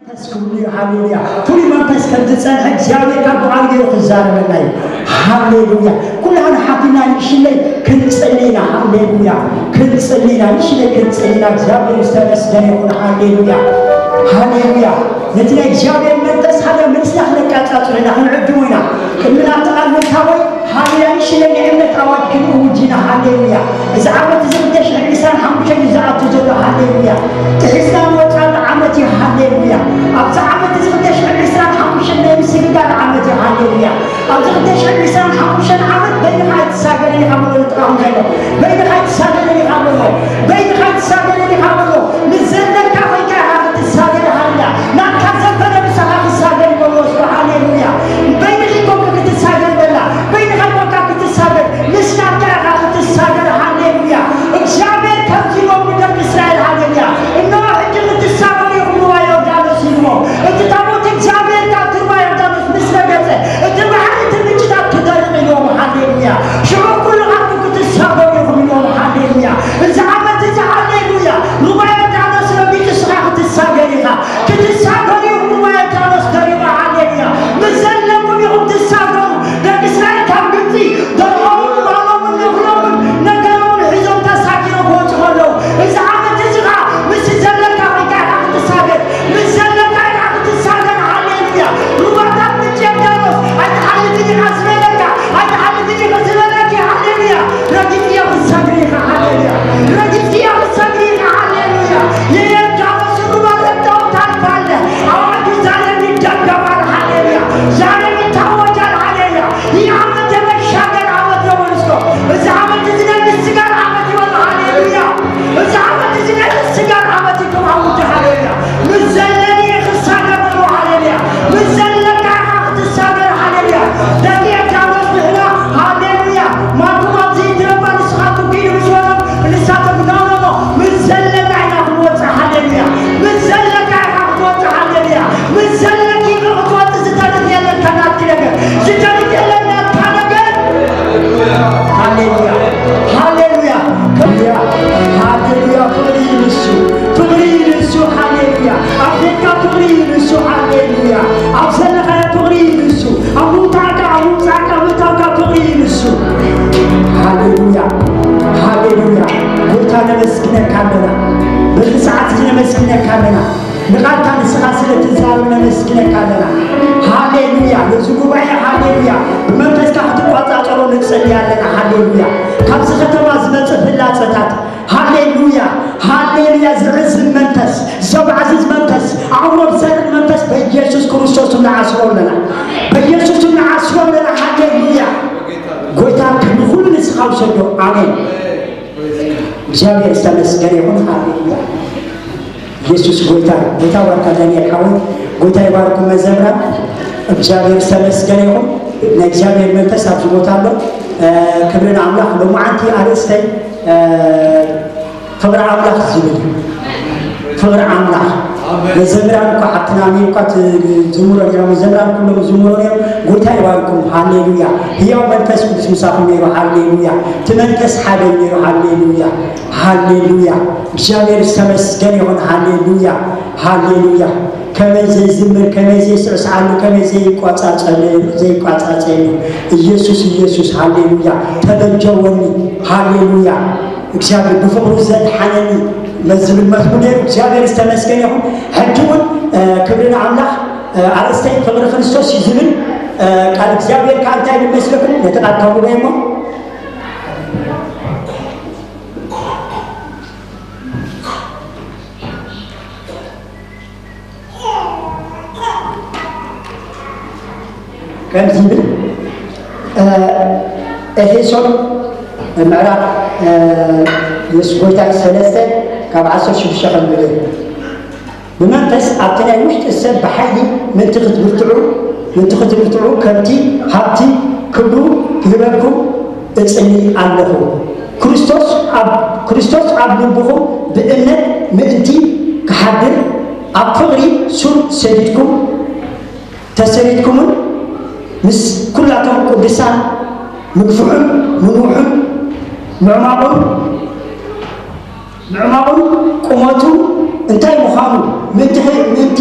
መንፈስ ክብሉ እዩ። ሃሌሉያ። ፍሉይ መንፈስ ከም ዝጸንሐ እግዚኣብሔር ካብ ብቓሉ ገይሩ ክዛረበና እዩ። ሃሌሉያ። ኩላህና ሓቲና ንእሽለይ ክንጽሊ ኢና። ሃሌሉያ። ክንጽሊ ኢና። ንእሽለይ ክንጽሊ ኢና። እግዚኣብሔር ዝተመስገነ ይኹን። ሃሌሉያ። ሃሌሉያ። ነቲ ናይ እግዚኣብሔር መንፈስ ሓደ ምጽና ክነቃጻጽሎ ኢና፣ ክንዕድሞ ኢና። ቅድሚ ናብቲ ቃል ምእታወይ ሃሌሉያ፣ ንእሽለይ ናይ እምነት ኣዋጅ ክንእውጅ ኢና። ሃሌሉያ። እዚ ዓመት እዚ ክልተ ሽሕን ዕስራን ሓሙሽተን እዩ ዝኣቱ ዘሎ። ሃሌሉያ። ጥሒስና ንወፅኣሉ ዓመት እዩ። ሃሌሉያ። ኣብዚ ዓመት እዚ ክልተ ሽሕን ዕስራን ሓሙሽተን ናይ ምስግጋር ዓመት እዩ። ሃሌሉያ። ኣብዚ ክልተ ሽሕን ዕስራን ሓሙሽተን ዓመት በይንኻ ኣይትሳገርን ኢኻ በሎ ንጥራኹም ዘሎ። በይንኻ ኣይትሳገርን ኢኻ በሎ። በይንኻ ኣይትሳገርን ኢኻ በሎ። ምስ ዘለካ ኮይንካ ኢኻ ክትሳገር። ሃሌሉያ። ናትካ ዘበለ ምሳኻ ክሳገር ይበሎ። ሃሌሉያ። በይንኺ ኮንኪ ክትሳገር ዘላ፣ በይንኻ ኮንካ ክትሳገር፣ ምስ ናትካ ኢኻ ክትሳገር። ሃሌሉያ። እግዚኣብሔር ከምዚ ኢሎም ንደቂ እስራኤል፣ ሃሌሉያ፣ እነሆ ሕጂ ክትሳገሩ ኢኹም ሩባ ዮርዳኖስ ኢልዎም። እቲ ታቦት እግዚኣብሔር ካብቲ ሩባ ዮርዳኖስ ምስ ረገጸ፣ እቲ ባሕሪ፣ እቲ ምንጭታት ክደርቕ ኢልዎም። ሃሌሉያ። ሽዑ ኩልኻትኩም ክትሳገሩ ኢኹም ኢልዎም። ሃሌሉያ። እዚ ዓመት እዚ፣ ሃሌሉያ፣ ሩባ ዮርዳኖስ ረጊጹ ንስኻ ክትሳገር ኢኻ። ክትሳገሩ ኢኹም፣ ሩባ ዮርዳኖስ ደሪቑ። ሃሌሉያ። ምስ ዘለኩም ኢኹም ትሳገሩ። ደቂ እስራኤል ካብ ግብጺ ደርዖምን ማሎምን ነኹሎምን ነገሮምን ሒዞም ተሳጊሮም ክወጹ ከለዉ፣ እዚ ዓመት እዚ ኸኣ ምስ ዘለካ ኮይንካ ኢኻ ክትሳገር። ምስ ዘለካ ኢኻ ክትሳገር። ሃሌሉያ። ሩባታት ምንጪ ዮርዳኖስ ኣይትሓልፍን ኢኻ ዝበለካ፣ ኣይትሓልፍን ኢኻ ዝበለኪ። ሃሌሉያ። ረጊጽዮ ክትሰግሪ ኢኻ። ሃሌሉያ። ረጊጽዮ ክትሰግሪ ኢኻ። ሃሌሉያ። የዮርዳኖስ ሩባ ረግጠው ታልፋለህ። አዋጁ ዛሬም ይደገማል። ሃሌሉያ። ዛሬም ይታወጃል። ሃሌሉያ። ይህ ዓመት የመሻገር ዓመት ነው። ወንስቶ እዚ ዓመት እዚ ናይ ምስጋር ዓመት ይሆን። ሃሌሉያ። እዚ ዓመት እዚ ናይ ምስጋር ዓመት ይከውን። ሃሌሉያ። ምስ ዘለኒ ክሳገር በሉ። ሃሌሉያ። ምስ ዘለካ ኢኻ ክትሳገር። ሃሌሉያ። ደቂ ዮርዳኖስ ንሕና፣ ሃሌሉያ፣ ማንኩም ኣብዚ ይትረባ፣ ንስኻትኩም ኪዱ ምስ በሎም፣ ንሳቶም፣ ኖ፣ ኖ፣ ኖ፣ ምስ ዘለና ኢና ክንወጽእ። ሃሌሉያ። ምስ ዘለካ ኢኻ ክትወጽእ። ሃሌሉያ። ምስ ዘለኪ ኢኺ ክትወጽእ። ዝተርፍ የለን ከናትኪ ነገር። ዝተርፍ የለን ናትካ ነገር። ሃሌሉያ፣ ሃሌሉያ፣ ሃሌሉያ። ክብሪ ንሱ፣ ክብሪ ንሱ። ሃሌሉያ። ኣብ ቤትካ ክብሪ ንሱ። ሃሌሉያ። ኣብ ዘለኻዮ ክብሪ ንሱ። ኣብ ምውጣዕካ፣ ኣብ ምውጻእካ፣ ምእታውካ ክብሪ ንሱ። ሃሌሉያ፣ ሃሌሉያ። ጎይታ ነመስግነካ ኣለና። በዚ ሰዓት እዚ ነመስግነካ ኣለና። ንቓልካ ንስኻ ስለ ትዛረብ ነመስግነካ ኣለና። ሃሌሉያ። ነዚ ጉባኤ ሃሌሉያ ብመንፈስካ ክትቋጻጸሮ ንጸሊ ኣለና። ሃሌሉያ። ካብዚ ከተማ ዝመጽእ ፍላጸታት ሃሌሉያ፣ ሃሌሉያ። ዝዕዝብ መንፈስ፣ ዘባዕዝዝ መንፈስ፣ ኣእምሮ ዝሰርቕ መንፈስ በኢየሱስ ክርስቶስ ንዓስሮ ኣለና። በኢየሱስ ንዓስሮ ኣለና። ሃሌሉያ። ጎይታ ክብሪ ኩሉ ንስኻ ውሰዶ። ኣሜን። እግዚኣብሔር ዝተመስገነ ይኹን። ሃሌሉያ። ኢየሱስ ጎይታ፣ ጎይታ ባርካ ዳንኤል ሓወይ፣ ጎይታ ይባርኩም መዘምራን። እግዚኣብሔር ዝተመስገነ ይኹን። ናይ እግዚኣብሔር መንፈስ ኣብዚ ቦታ ኣሎ። እ፣ ክብሪ ንኣምላኽ። ሎማዓንቲ ኣርእስተይ፣ እ፣ ፍቕሪ ኣምላኽ ዝብል እዩ። ፍቕሪ ኣምላኽ። መዘምራን እኳ ሓብትና ኣሜን እኳ ትዝምሮ ነይሮም፣ መዘምራን ኩሎም ዝምሮ ነይሮም። ጎይታ ይባርኩም። ሃሌሉያ። ህያው መንፈስ ቅዱስ ምሳኹም ነይሩ። ሃሌሉያ። እቲ መንፈስ ሓደ እዩ ነይሩ። ሃሌሉያ። ሃሌሉያ። እግዚኣብሔር ዝተመስገነ ይኹን። ሃሌሉያ፣ ሃሌሉያ። ከመይ ዘይዝምር፣ ከመይ ዘይስዕስዓሉ፣ ከመይ ዘይቋጻጸሉ፣ ዘይቋጻጸሉ። ኢየሱስ፣ ኢየሱስ፣ ሃሌሉያ። ተበጀወኒ፣ ሃሌሉያ። እግዚኣብሔር ብፍቕሩ ዘድሓነኒ መዝብል መዝሙር ነይሩ። እግዚኣብሔር ዝተመስገነ ይኹን። ሕጂ እውን፣ እ፣ ክብሪ ንኣምላኽ፣ እ፣ ኣርእስተይ ፍቕሪ ክርስቶስ እዩ ዝብል፣ እ፣ ቃል እግዚኣብሔር ከኣ እንታይ ይብል መስለኩም? ነቲ ቃል ከንብቦ እሞ ከምዚ ይብል፣ እ፣ ኤፌሶን ምዕራፍ፣ እ፣ የሱስ ጎይታ ሰለስተ ካብ ዓሰርተ ሽዱሽተ ከንብብ። ብመንፈስ ኣብቲ ናይ ውሽጢ ሰብ ብሓይሊ ምእንቲ ክትብርትዑ፣ ምእንቲ ክትብርትዑ ከምቲ ሃብቲ ክብሩ ክህበኩም እጽሊ ኣለኹ። ክርስቶስ ኣብ፣ ክርስቶስ ኣብ ልብኹም ብእምነት ምእንቲ ክሓድር፣ ኣብ ፍቕሪ ሱር ሰዲድኩም፣ ተሰሪትኩምን ምስ ኩላቶም ቅዱሳን ምግፍሑን ምንውሑን ምዕማቑን ምዕማቑን ቁመቱ እንታይ ምዃኑ ምእንቲ፣ ምእንቲ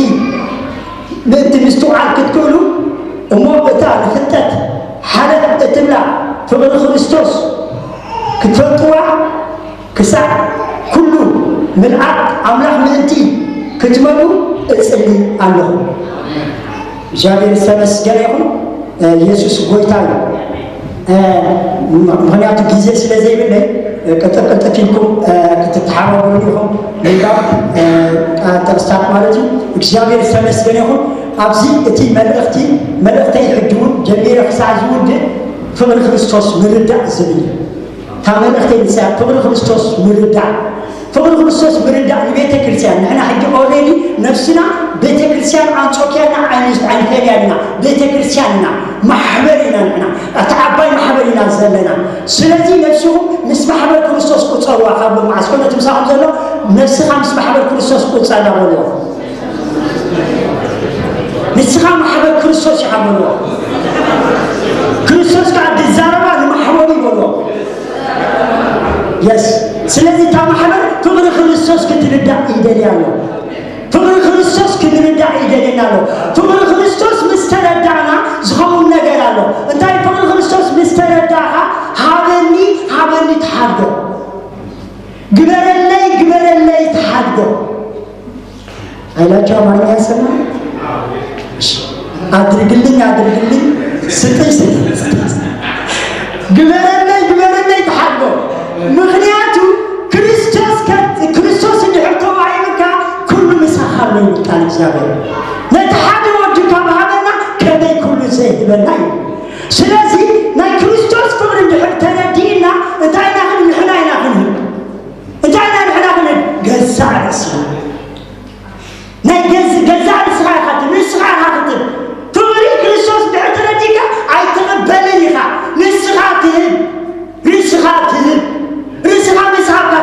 ምእንቲ ምስትውዓል ክትክእሉ እሞ እታ ንፍልጠት ሓለፍ እትብላ ፍቕሪ ክርስቶስ ክትፈልጥዋ ክሳዕ ኩሉ ምልኣት ኣምላኽ ምእንቲ ክትመሉ እጽሊ ኣለኹ። እግዚኣብሔር ዝተመስገነ ይኹን። የሱስ ጎይታ እዩ። ምኽንያቱ ግዜ ስለ ዘይብለይ ቅልጥፍ ቅልጥፍ ኢልኩም ክትተሓባበሩ ኢኹም። ምንባብ ጥቕስታት ማለት እዩ። እግዚኣብሔር ዝተመስገነ ይኹን። ኣብዚ እቲ መልእኽቲ መልእኽተይ ሕጂ እውን ጀሚረ ክሳዕ ዝውድእ ፍቕሪ ክርስቶስ ምርዳእ ዝብል እዩ። እታ መልእኽተይ ንሳ ፍቕሪ ክርስቶስ ምርዳእ። ፍቕሪ ክርስቶስ ምርዳእ ንቤተ ክርስቲያን። ንሕና ሕጂ ኦልሬዲ ነፍስና ቤተ ክርስቲያን ኣንጾኪያ ኢና። ኣይንፈልያን ኢና። ቤተ ክርስቲያን ኢና። ማሕበር ኢና ንሕና። እቲ ዓባይ ማሕበር ኢና ዘለና። ስለዚ ነፍስኹም ምስ ማሕበር ክርስቶስ ቁጸርዋ ካብ ሎም መዓስ ኮነ ትምሳኹም ዘሎ ነፍስኻ ምስ ማሕበር ክርስቶስ ቁጸራ በልዎ። ንስኻ ማሕበር ክርስቶስ ኢኻ በልዎ። ክርስቶስ ከዓ ድዛረባ ንማሕበሩ ይበልዎ። የስ ስለዚ እታ ማሕበር ፍቕሪ ክርስቶስ ክትርዳእ ይደልያ ኣሎ። ፍቕሪ ክርስቶስ ክንርዳእ ይደልየና ኣሎ። ፍቕሪ ክርስቶስ ምስ ተረዳእና ዝኸውን ነገር ኣሎ። እንታይ ፍቕሪ ክርስቶስ ምስ ተረዳእኻ ሃበኒ ሃበኒ ትሓድጎ ግበረለይ ግበረለይ ትሓድጎ ኣይላቸው አማርኛ ያሰማ አድርግልኝ አድርግልኝ ስጠኝ ስጠኝ ግበረለይ ግበረለይ ትሓድጎ ምኽንያቱ ክርስቶስ ክርስቶስ እንድሕር ተባሂሉካ ኩሉ ምሳኻ ኣሎ ይብል ቃል እግዚኣብሔር። ነቲ ሓደ ወዱ ካብ ሃበና ከመይ ኩሉ ዘይህበና እዩ። ስለዚ ናይ ክርስቶስ ፍቕሪ እንድሕር ተረዲእና እንታይ ኢና ክንብል ንሕና ኢና ክንብል እንታይ ኢና ንሕና ክንብል ገዛእ ርእስና ናይ ገዝ ገዛእ ርእስኻ ኢኻ ትብል ንስኻ ኢኻ ክትብል ፍቕሪ ክርስቶስ እንድሕር ተረዲእካ ኣይትቕበልን ኢኻ ንስኻ ትህብ ርእስኻ ትህብ ርእስኻ ምስ ሃብካ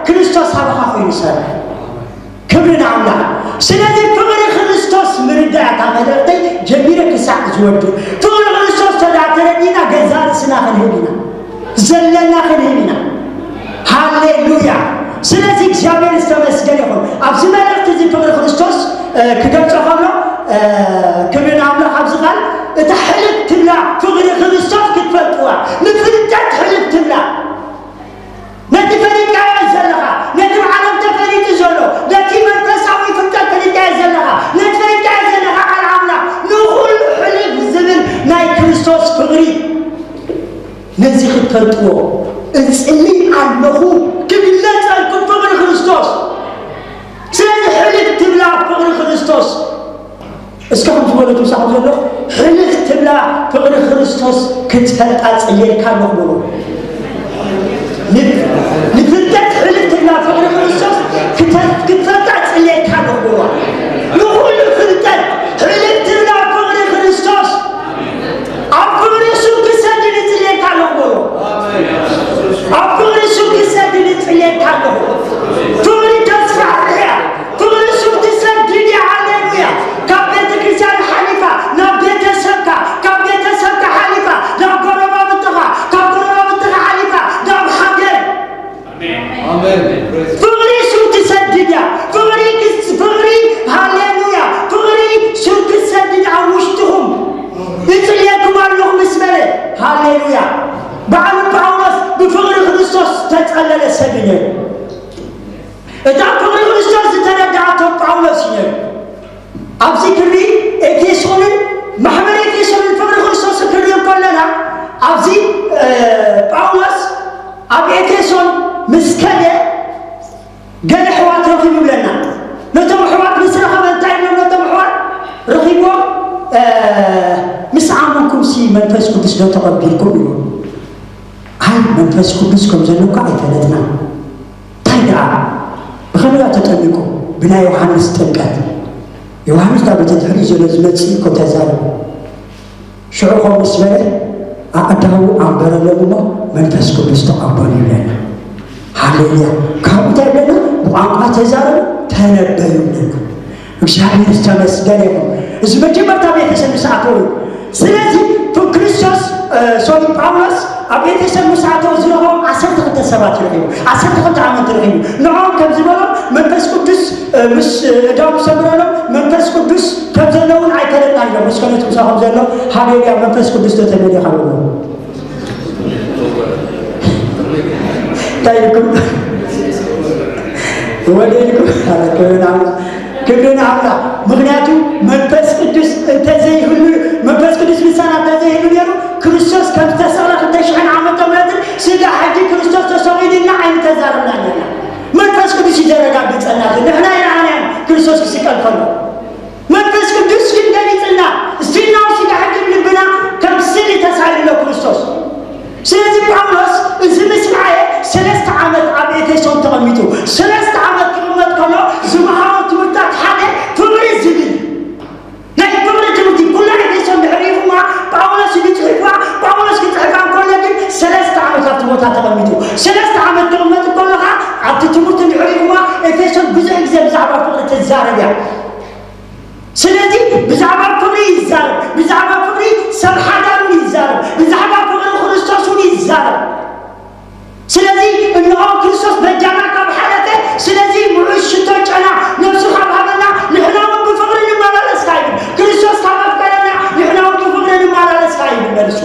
ክርስቶስ ሃብኻ ኮይኑ ይሰርሕ። ክብሪ ንኣምላኽ። ስለዚ ፍቕሪ ክርስቶስ ምርዳእ እታ መልእኽተይ ጀሚረ ክሳዕ ዝወዱ ፍቕሪ ክርስቶስ ተዳ ተረዲና ገዛ ርእስና ክንህብ ኢና ዘለና ክንህብ ኢና። ሃሌሉያ። ስለዚ እግዚኣብሔር ዝተመስገነ ይኹን። ኣብዚ መልእኽቲ እዚ ፍቕሪ ክርስቶስ ክገልጾ ከሎ ክብሪ ንኣምላኽ ኣብዚ ቃል እታ ሕልፍ ትብላ ፍቕሪ ክርስቶስ ክትፈልጥዋ ንፍልጠት ሕልፍ ትብላ ነቲ ፈሊጥካዮ ዘለኻ ነቲ ብዓለም ተፈሊጡ ዘሎ ነቲ መንፈሳዊ ፍልጠት ፈሊጥካዮ ዘለኻ ነቲ ፈሊጥካዮ ዘለኻ ቃል ኣምላኽ ንኹሉ ሕልፍ ዝብል ናይ ክርስቶስ ፍቕሪ ነዚ ክትፈልጥዎ እጽሊ ኣለኹ ክግለጸልኩም ፍቕሪ ክርስቶስ ስለዚ ሕልፍ ትብላ ፍቕሪ ክርስቶስ እስከ ከም ዝበሎ ትምሳኹ ዘሎ ሕልፍ ትብላ ፍቕሪ ክርስቶስ ክትፈልጣ ጽልየልካ ኣለኹ በሎ ንፍልጠት ሕልፍ ትብላ ፍቕሪ ክርስቶስ ክትፈልጣ ጽልየልካ ኣለኹ በሎ ንኹሉ ፍልጠት ሕልፍ ትብላ ፍቕሪ ክርስቶስ ኣብ ፍቕሪ እሱ ክሰድድ እጽልየልካ ኣለኹ በሎ ኣብ ፍቕሪ እሱ ክሰድድ እጽልየልካ ኣለኹ ፍቕሪ ተስፋ እያ ፍቕሪ እሱ ትሰድድ እያ ሃሌሉያ ካብ ቤተ ክርስቲያን ሓሊፋ ናብ ቤተሰብካ ካብ ቤተሰብካ ሓሊፋ ናብ ጎረባብትኻ ካብ ጎረባብትኻ ሓሊፋ ናብ ሃገር ፍቕሪ ሱር ትሰድድ እያ። ፍቕሪ ፍቕሪ ሃሌሉያ ፍቕሪ ሱር ትሰድድ ኣብ ውሽጥኹም እጽልየኩም ኣለኹ ምስ በለ ሃሌሉያ። በዓል ጳውሎስ ብፍቕሪ ክርስቶስ ተጸለለ ሰብ እዩ ነይሩ። እታ ፍቕሪ ክርስቶስ ዝተረድኣቶ ጳውሎስ እዩ ነይሩ። ኣብዚ ክሪ ኤፌሶንን ማሕበር ኤፌሶንን ፍቕሪ ክርስቶስ ክንርኢ ከለና ኣብዚ ጳውሎስ ኣብ ኤፌሶን ምስ ከደ ገለ ኣሕዋት ረኺቡ ይብለና። ነቶም ኣሕዋት ምስ ረኸበ እንታይ ኢሎም ነቶም ኣሕዋት ረኺብዎም ምስ ኣመንኩም ሲ መንፈስ ቅዱስ ዶ ተቐቢልኩም ኢሎም። ኣይ መንፈስ ቅዱስ ከም ዘሎ እኳ ኣይፈለጥና። እንታይ ደኣ ብኸመይ ተጠሚቁ? ብናይ ዮሃንስ ጥምቀት። ዮሃንስ ዳዊት ድሕሪ ዘሎ ዝመጽእ እኮ ተዛረቡ። ሽዑ ኸም ምስ በለ ኣእዳዉ ኣንበረሎም እሞ መንፈስ ቅዱስ ተቐበሉ ይብለና። ሃሌሉያ። ካብኡ እንታይ ይብለና? ብቋንቋ ተዛረቡ ተነበዩ ይብለና። እግዚኣብሔር ዝተመስገነ ይኹን። እዚ መጀመርታ ቤተሰብ ምስ ኣተዉ እዩ። ስለዚ ክርስቶስ ሶሪ ጳውሎስ ኣብ ኤፌሶን ምስ ኣተዉ ዝረኸቦም ዓሰርተ ክልተ ሰባት ይረኺቡ። ዓሰርተ ክልተ ኣመንቲ ረኺቡ። ንዖም ከም ዝበሎም መንፈስ ቅዱስ ምስ እዳዎም ሰምረሎም መንፈስ ቅዱስ ከም ዘለውን ምስኮነቱ ምሳኹም ዘሎ ሃሌሉያ መንፈስ ቅዱስ ተተመሊኻ በሉ። እንታይ ኢልኩም? ወደ ኢልኩም? ክብሪ ንኣምላኽ፣ ክብሪ ንኣምላኽ። ምኽንያቱ መንፈስ ቅዱስ እንተዘይህሉ፣ መንፈስ ቅዱስ ምሳና እንተዘይህሉ ነይሩ፣ ክርስቶስ ከም ዝተሰቕለ ክልተ ሽሕን ዓመተ ምህረትን ስጋ ሕጂ ክርስቶስ ተሰቒሉልና ኣይምተዛረብናን ነርና። መንፈስ ቅዱስ እዩ ዘረጋግጸልና። ንሕና ኢና ኣነ ክርስቶስ ክስቀል ከሎ መንፈስ ቅዱስ ግን ገሊጽና። እስቲናው ስጋ ሕጂ ልብና ከም ስእሊ ተሳኢሉ ኣሎ ክርስቶስ። ስለዚ ጳውሎስ እዚ ምስ ረኣየ ሰለስተ ዓመት ኣብ ኤፌሶን ተቐሚጡ። ሰለስተ ዓመት ክቕመጥ ከሎ ዝመሃሮ ትምህርታት ሓደ ፍቕሪ ዝብል ናይ ፍቕሪ ትምህርቲ። ኩላ ኤፌሶን ድሕሪኹማ ጳውሎስ እዩ ጽሒፍዋ። ጳውሎስ ክጽሕፋ እንከሎ ግን ሰለስተ ዓመት ኣብቲ ቦታ ተቐሚጡ። ሰለስተ ዓመት ክቕመጥ ከለኻ ኣብቲ ትምህርቲ ድሕሪኹማ ኤፌሶን ብዙሕ ግዜ ብዛዕባ ፍቕሪ ትዛረብ እያ። ስለዚ ብዛዕባ ፍቕሪ ይዛረብ፣ ብዛዕባ ፍቕሪ ሰብ ሓዳር እውን ይዛረብ፣ ብዛዕባ ፍቕሪ ክርስቶስ እውን ይዛረብ። ስለዚ እንሆ ክርስቶስ በጃና ካብ ሓለፈ፣ ስለዚ ምዑዝ ሽቶ ጨና ነብሱ ካብ ሃበና ንሕና እውን ብፍቕሪ ንመላለስ ካይብል፣ ክርስቶስ ካብ ኣፍቀረና ንሕና እውን ብፍቕሪ ንመላለስ ካይብል መልሱ።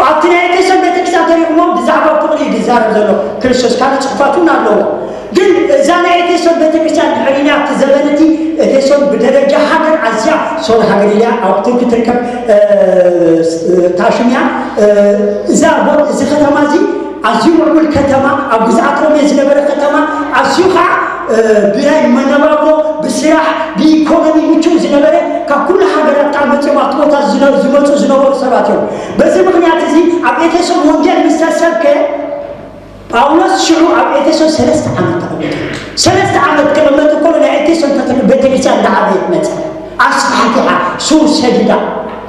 ኣብቲ ናይ ኤፌሶን ቤተክርስትያን ተሪኹሞ ብዛዕባ ፍቕሪ እዩ ዝዛረብ ዘሎ ክርስቶስ። ካልእ ጽሑፋት እውን ኣለዎ። ግን እዛ ናይ ኤፌሶን ቤተክርስትያን ድሕሪና ኣብቲ ዘመን እቲ ኤፌሶን ብደረጃ ሃገር ኣዝያ ሶር ሃገር ኢላ ኣብ ቱርኪ ትርከብ ታሽምያ። እዛ እዚ ከተማ እዚ ኣዝዩ ምዕቡል ከተማ፣ ኣብ ግዝኣት ሮሜ ዝነበረ ከተማ፣ ኣዝዩ ከዓ ብናይ መነባብሮ ብስራሕ ብኢኮኖሚ ምቹእ ዝነበረ፣ ካብ ኩሉ ሃገራት ካብ መፅኦም ኣብቲ ቦታ ዝመፁ ዝነበሩ ሰባት እዮም። በዚ ምክንያት እዚ ኣብ ኤፌሶን ወንጌል ምስ ተሰብከ ጳውሎስ ሽዑ ኣብ ኤፌሶን ሰለስተ ዓመት ተቐሚጡ። ሰለስተ ዓመት ክቕመጥ እኮ ናይ ኤፌሶን ቤተክርስትያን እንዳዓበየት መጸ። ኣስፋሕቲሓ፣ ሱር ሰዲዳ፣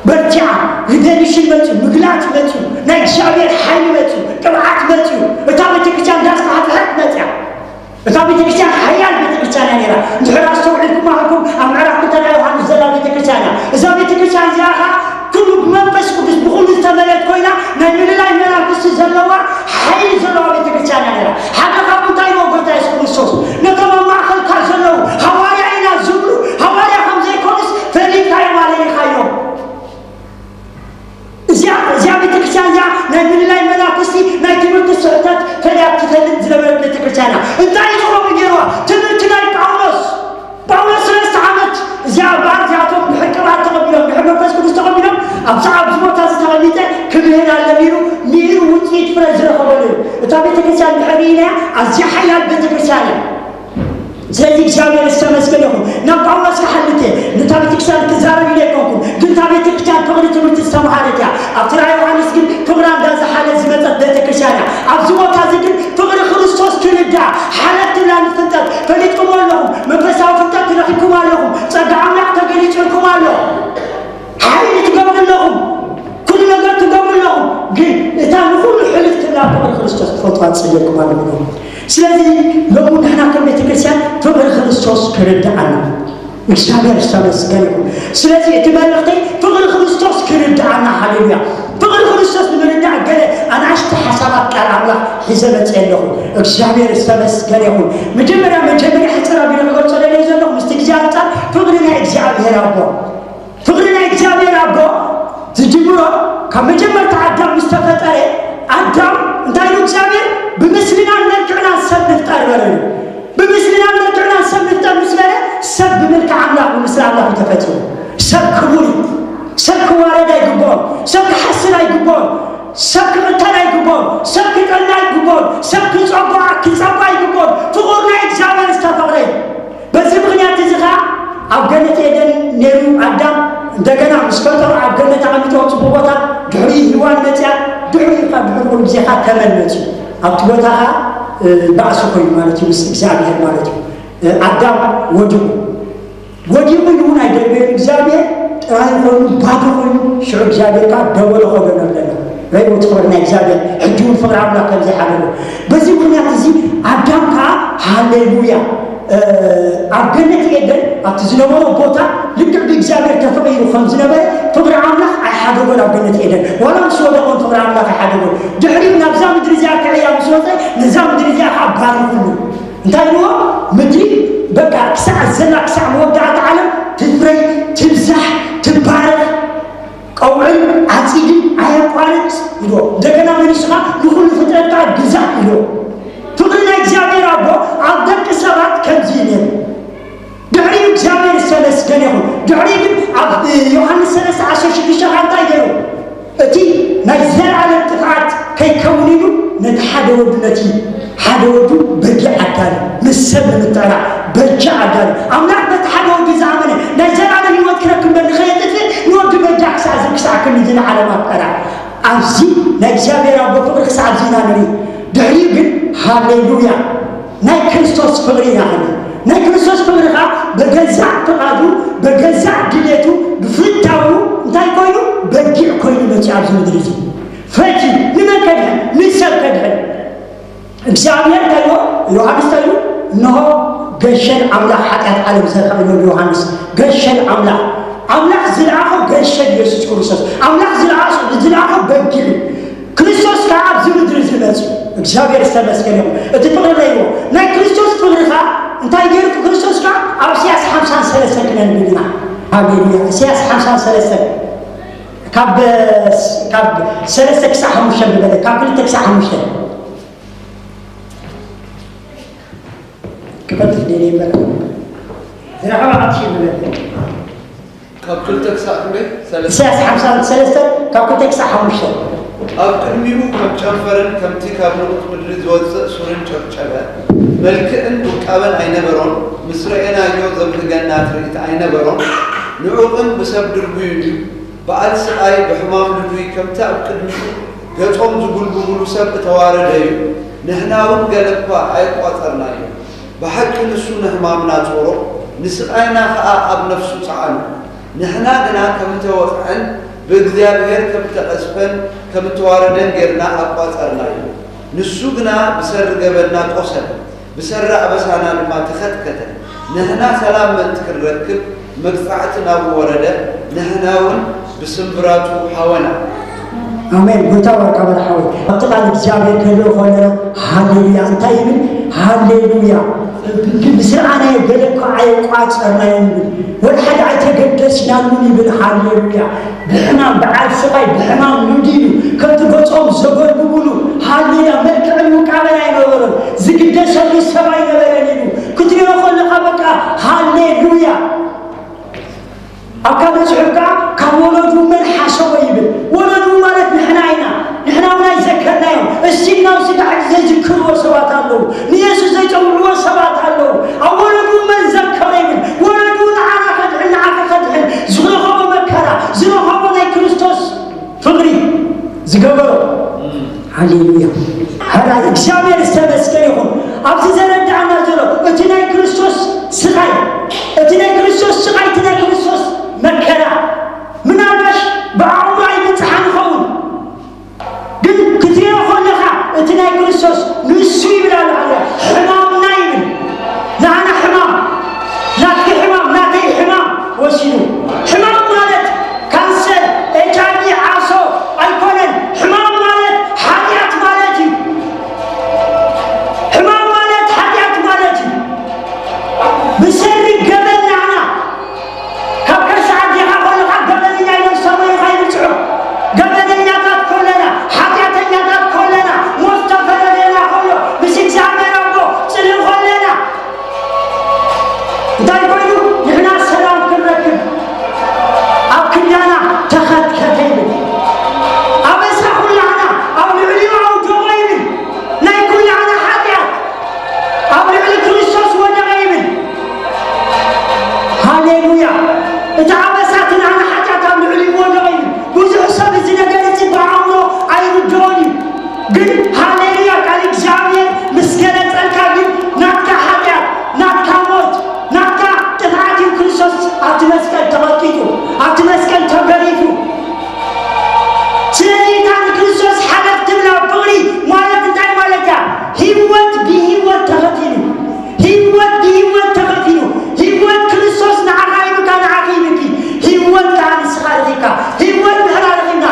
በርቲዓ፣ ሪቨሊሽን መጽኡ፣ ምግላጽ መጽኡ፣ ናይ እግዚኣብሔር ሓይሊ መጽኡ፣ ቅብዓት መጽኡ፣ እታ ቤተክርስትያን እንዳስፋሕፈሐት መጽያ። እታ ቤተክርስትያን ሓያል ቤተክርስትያን እያ ነይራ። እንድሕር ኣስተውዒልኩም ኣለኩም ኣብ ምዕራፍ ክልተ ናይ ዮሃንስ ዘላ ቤተክርስትያን እያ። እዛ ቤተክርስትያን እዚኣ ከዓ ኩሉ ብመንፈስ ቅዱስ ብኹሉ ዝተመልአት ኮይና ናይ ምልላይ መናፍስቲ ዘለዋ ሓይሊ ዘለዋ ቤተክርስትያን እያ ነይራ። ሓደ ካብኡ እንታይ ኢልዎ ጎይታ የሱስ ክርስቶስ? ነቶም ኣብ ማእኸልካ ዘለዉ ሃዋርያ ኢና ዝብሉ ሃዋርያ ከም ዘይኮኑስ ፈሊጥካዮም ኣለሊኻዮም። እዚኣ እዚኣ ቤተክርስትያን እዚኣ ናይ ምልላይ መናፍስቲ ናይ ትምህርቲ ስሕተት ፈሊያ ትፈልጥ ዝነበረት ቤተክርስትያን እያ። እንታይ እዩ ዝኸውን ገይርዋ? ትምህርቲ ናይ ጳውሎስ ጳውሎስ ሰለስተ ዓመት እዚኣ በዓል እዚኣቶም ድሕር ቅብኣት ተቐቢሎም ድሕር መንፈስ ቅዱስ ተቐቢሎም ኣብዛ ኣብዚ ቦታ እዚ ተቐሚጠ ክምህር ኣለሚሩ ምሂሩ ውፅኢት ፍረ ዝረኸበሉ እዩ። እታ ቤተክርስትያን ድሕር ኢለ ኣዝያ ሓያል ቤተክርስትያን እያ። ስለዚ እግዚኣብሔር ዝተመስገን ይኹን። ናብ ጳውሎስ ክሓልፍ እየ፣ ነታ ቤተክርስትያን ክዛረብ ኢለ ኣይኮንኩን፣ ግን እታ ቤተክርስትያን ፍቕሪ ትምህርቲ ዝተምሃረት እያ። ኣብቲ ራእይ ዮሃንስ ግን ፍቕራ እንዳዝሓለት ዝመፀት ቤተክርስትያን እያ። ኣብዚ ቦታ እዚ ግን ፍቕሪ ክርስቶስ ክርዳእ ሓለፍትና ንፍልጠት ፈሊጥኩም ኣለኹም፣ መንፈሳዊ ፍልጠት ትረኺብኩም ኣለኹም፣ ጸጋ ኣምላኽ ተገሊጹልኩም ኣሎ። ሓይሊ ትገብሩ ኣለኹም፣ ኩሉ ነገር ትገብሩ ኣለኹም። ግን እታ ንኹሉ ሕልፍ ትብላ ፍቕሪ ክርስቶስ ትፈልጥዋ ዝጸየኩም ኣለኹም። ስለዚ ሎሚ ንሕና ከም ቤተክርስትያን ፍቕሪ ክርስቶስ ክርዳኣና እግዚኣብሔር ዝተመስገነ ይኹን። ስለዚ እቲ መልእኽተይ ፍቕሪ ክርስቶስ ክርድኣና። ሃሌሉያ። ፍቕሪ ክርስቶስ ንምርዳእ ገለ ኣናእሽቲ ሓሳባት ቃል ኣምላኽ ሒዘ መፅእ ኣለኹ። እግዚኣብሔር ዝተመስገነ ይኹን። መጀመርያ መጀመርያ ሕፅር ኣቢለ ክገልፆ ደለየ ዘለኹ ምስቲ ግዜ ኣንፃር ፍቕሪ ናይ እግዚኣብሔር ኣቦ ፍቕሪ ናይ እግዚኣብሔር ኣቦ ዝጅምሮ ካብ መጀመርታ ኣዳም ምስ ተፈጠረ ኣዳም እንታይ ኢሉ እግዚኣብሔር ብምስልናን መልክዕናን ሰብ ንፍጠር በለ ኢሉ። ብምስልናን መልክዕናን ሰብ ንፍጠር ምስ በለ ሰብ ብምልክዕ ኣምላኽ ብምስሊ ኣምላኽ እዩ ተፈጢሩ። ሰብ ክቡር እዩ። ሰብ ክዋረድ ኣይግብኦን። ሰብ ክሓስር ኣይግብኦን። ሰብ ክቕተል ኣይግብኦን። ሰብ ክጠልም ኣይግብኦን። ሰብ ክፀጓ ክፀባ ኣይግብኦን። ፍቑር ናይ እግዚኣብሔር ዝተፈቕረ እዩ። በዚ ምኽንያት እዚ ኸዓ ኣብ ገነት ኤደን ነይሩ ኣዳም እንደገና ምስ ፈጠሩ ኣብ ገነት ኣቐሚጥዎም ፅቡቕ ቦታ ድሕሪ ሂዋን መፅያ ድሕሪ ኢኻ ድሕሪ ኩሉ ግዜኻ ተመን መፅዩ ኣብቲ ቦታ ኸዓ ባእሲ ኮይኑ ማለት እዩ ምስ እግዚኣብሔር ማለት እዩ ኣዳም ወዲቑ ወዲቑ ኢሉ እውን ኣይደልበዮን እግዚኣብሔር ጥራይ ኮይኑ ባዶ ኮይኑ ሽዑ እግዚኣብሔር ከዓ ደበሎ ከሎ ነብለና ርእይዎ እቲ ፍቕሪ ናይ እግዚኣብሔር ሕጂ እውን ፍቕሪ ኣምላኽ ከምዚ ሓደሎ በዚ ምኽንያት እዚ ኣዳም ከዓ ሃሌሉያ ኣብ ገነት ኤደን ኣብቲ ዝነበሮ ቦታ ልክዕ ብእግዚኣብሔር ተፈቒሩ ከም ዝነበረ ፍቕሪ ኣምላኽ ኣይሓደጎን ኣብ ገነት ኤደን ዋላ ምስ ወደቖን ፍቕሪ ኣምላኽ ኣይሓደጎን ድሕሪኡ ናብዛ ምድሪ እዚኣ ክዕያ ምስ ወፀ ነዛ ምድሪ እዚኣ ከዓ ባሪኹሉ እንታይ ኢልዎ ምድሪ በቃ ክሳዕ ዘላ ክሳዕ መወዳእታ ዓለም ትፍረይ ትብዛሕ ትባረኽ ኣውዕል ኣጺድን ኣየቋርጽ ኢልዎ። እንደገና መሊሱ ኸዓ ንኹሉ ፍጥረት ከዓ ግዛእ ኢልዎ። ፍቕሪ ናይ እግዚኣብሔር ኣቦ ኣብ ደቂ ሰባት ከምዚ እዩ ነይሩ። ድሕሪኡ እግዚኣብሔር ዝተመስገነ ይኹን። ድሕሪኡ ግን ኣብ ዮሃንስ ሰለስተ ዓሰርተ ሽዱሽተ ኸዓ እንታይ ገይሩ? እቲ ናይ ዘለዓለም ጥፍኣት ከይከውን ኢሉ ነቲ ሓደ ወዱ፣ ነቲ ሓደ ወዱ በጊዕ ኣዳለ፣ ምስ ሰብ ንምጥዕናዕ በጃ ኣዳለ። ኣምላኽ በቲ ሓደ ወዱ ዝኣመነ ናይ ዘለዓለም ህይወት ክረክብ እምበር ንኸየጥፍእ ንወዱ በጃ ክሳዕ ዝ-፣ ክሳዕ ክንድዚ ንዓለም ኣፍቀራ። ኣብዚ ናይ እግዚኣብሔር ኣቦ ፍቕሪ ክሳዕ ኣብዚ ኢና ንርኢ። ድሕሪኡ ግን ሃሌሉያ ናይ ክርስቶስ ፍቕሪ ኢና ክንብል። ናይ ክርስቶስ ፍቕሪ ኸዓ ብገዛእ ፍቓዱ፣ ብገዛእ ድሌቱ፣ ብፍታዉ እንታይ ኮይኑ? በጊዕ ኮይኑ መፂኡ ኣብዚ ምድሪ እዚ። ፈትዩ ንመን ከድሕን? ንሰብ ከድሕን። እግዚኣብሔር እንታይ ኢልዎ? ዮሃንስ እንታይ ኢሉ? እንሆ ገሸል ኣምላኽ ሓጢኣት ዓለም ዘርኣ ኢሉ ዮሃንስ። ገሸል ኣምላኽ፣ ኣምላኽ ዝለኣኾ ገሸል ኢየሱስ ክርስቶስ፣ ኣምላኽ ዝለኣሶ-፣ ዝለኣኾ በጊዕ እዩ። ክርስቶስ ከኣ ኣብዚ ምድሪ እዚ መጺኡ። እግዚኣብሔር ዝተመስገነ ይኹን። እቲ ፍቕሪ ረእይዎ። ናይ ክርስቶስ ፍቕሪ ከኣ እንታይ ገይሩ? ክርስቶስ ከኣ ኣብ ኢሳያስ ሓምሳን ሰለስተን ክነንብብ ኢና። ሃሌሉያ። ኢሳያስ ሓምሳን ሰለስተን ካብ፣ ካብ ሰለስተ ክሳዕ ሓሙሽተ ንበለ፣ ካብ ክልተ ክሳዕ ሓሙሽተ። ክቐጽል ደልየ እምበር፣ ዝረኸበ ኣትሽም ንበል። ካብ ክልተ ክሳዕ ክንደይ? ሰለስተ። ኢሳያስ ሓምሳ ሰለስተ ካብ ክልተ ክሳዕ ሓሙሽተ። ኣብ ቅድሚኡ ከም ጨንፈርን ከምቲ ካብ ንቑጽ ምድሪ ዝወጽእ ሱርን ጨብጨበ። መልክዕን ውቃበን ኣይነበሮን፣ ምስ ረኤናዮ ዘብህገና ትርኢት ኣይነበሮን። ንዑቕን ብሰብ ድርቡይን እዩ። በዓል ስቓይ ብሕማም ልዱይ ከምቲ ኣብ ቅድሚኡ ገጾም ዝጉልብቡሉ ሰብ እተዋረደ እዩ። ንሕና እውን ገለ እኳ ኣየቋጸርናዮን። ብሓቂ ንሱ ንሕማምና ጾሮ፣ ንስቓይና ኸኣ ኣብ ነፍሱ ጸዓኖ። ንሕና ግና ከም እተወቕዐን ብእግዚኣብሔር ከም እተቐዝፈን ከም እተዋረደን ጌርና ኣቋጸርናዮ። ንሱ ግና ብሰሪ ገበንና ቆሰለ፣ ብሰሪ ኣበሳና ድማ ተኸትከተ። ንሕና ሰላም ምእንቲ ክንረክብ መቅጻዕቲ ናብኡ ወረደ፣ ንሕና እውን ብስምብራቱ ሃወና። ኣሜን። ጎይታ ባርካ መርሓዊ። ኣብቲ ቃል እግዚኣብሔር ክንርኢ ከለና፣ ሃሌሉያ። እንታይ ይብል? ሃሌሉያ። ብስርዓናዮ ገለ እኳ ኣየቋጸርናዮን ይብል። ወላ ሓደ ኣይተገደስናሉን ይብል። ሃሌሉያ። ብሕማም፣ በዓል ስቓይ፣ ብሕማም ንዲዱ፣ ከምቲ ገጾም ዘጎልብቡሉ፣ ሃሌሉያ፣ መልክዕን ውቃበን ኣይነበሮን፣ ዝግደሰሉ ሰብ ኣይነበረን ኢሉ ክትሪኦ ከለኻ፣ በቃ ሃሌሉያ። ኣብ ካልእ ጽሑፍ ከኣ፣ ካብ ወለዱ መን ሓሰቦ ይብል። ወለዱ ማለት ንሕና ኢና። ንሕና እውን ኣይዘከርናዮም። እስቲል ናው ስጋዕ ዘይዝክርዎ ሰባት ኣለዉ። ንየሱስ ዘይጸውዕዎ ሰባት ኣለዉ። ኣብ ወለዱ መን ዘከረ ይብል። ወለዱ ንዓና ከድሕን፣ ንዓኺ ከድሕን ዝረኸቦ መከራ፣ ዝረኸቦ ናይ ክርስቶስ ፍቕሪ ዝገበሮ። ሃሌሉያ። ሕራይ እግዚኣብሔር ዝተመስገነ ይኹን። ኣብዚ ዘረዳእና ዘሎ እቲ ናይ ክርስቶስ ስቓይ፣ እቲ ናይ ክርስቶስ ስቓይ፣ እቲ ናይ ክርስቶስ መከራ ምናልባሽ ብዓቕሙ ኣይብጽሓን ይኸውን። ግን ክትሪኦ ከለኻ እቲ ናይ ክርስቶስ ንሱ ይብል ኣሎ፣ ኣሎ ሕማምና ይብል። ንዓና ሕማም፣ ናትኪ ሕማም፣ ናተይ ሕማም ወሲዱ። ሕማም ማለት ካንሰር፣ ኤች ኣይ ቪ፣ ዓሶ ኣይኮነን። ሕማም ማለት ሓጢኣት ማለት እዩ። ሕማም ማለት ሓጢኣት ማለት እዩ። ብሰሪ ገበን ንዓና ካብ ከርሲ ኣዴኻ ከለኻ ገበነኛ ኢሎም ሰማይኻ ይብጽሑ። ገበነኛታት ኮለና፣ ሓጢኣተኛታት ኮለና፣ ሞት ተፈረደና ከሎ ምስ እግዚኣብሔር ኣቦ ጽልኢ ኮለና። እንታይ ኮይኑ? ንሕና ሰላም ክንረክብ ኣብ ክንዳና ተኸትከተ ይብል። ኣበሳ ኩላህና ኣብ ልዕሊኡ ኣውደቖ ይብል። ናይ ኩላህና ሓጢኣት ኣብ ልዕሊ ክርስቶስ ወደቐ ይብል። ሃሌሉያ! እቲ ኣበሳ እቲ ናህና ሓጢኣት ኣብ ልዕሊኡ ወደቐ ይብል። ብዙሕ ሰብ እዚ ነገር እዚ ብኣእምሮ ኣይርድኦን እዩ። ግን ሃሌሉያ! ቃል እግዚኣብሔር ምስ ገለጸልካ ግን ናትካ ሓጢኣት፣ ናትካ ሞት፣ ናትካ ጥፍኣት እዩ ክርስቶስ ኣብቲ መስቀል ተቐጥቂጡ፣ ኣብቲ መስቀል ተገሪፉ። ስለዚ እታ ንክርስቶስ ሓለፍ ትብላ ፍቕሪ ማለት እንታይ ማለት እያ? ህይወት ብህይወት ተኸፊሉ፣ ህይወት ብህይወት ተኸፊሉ፣ ህይወት ክርስቶስ ንዓኻ ሂብካ፣ ንዓኺ ሂብኪ፣ ህይወት ከኣ ንስኻ ረኺብካ፣ ህይወት ንሕና ረኺብና።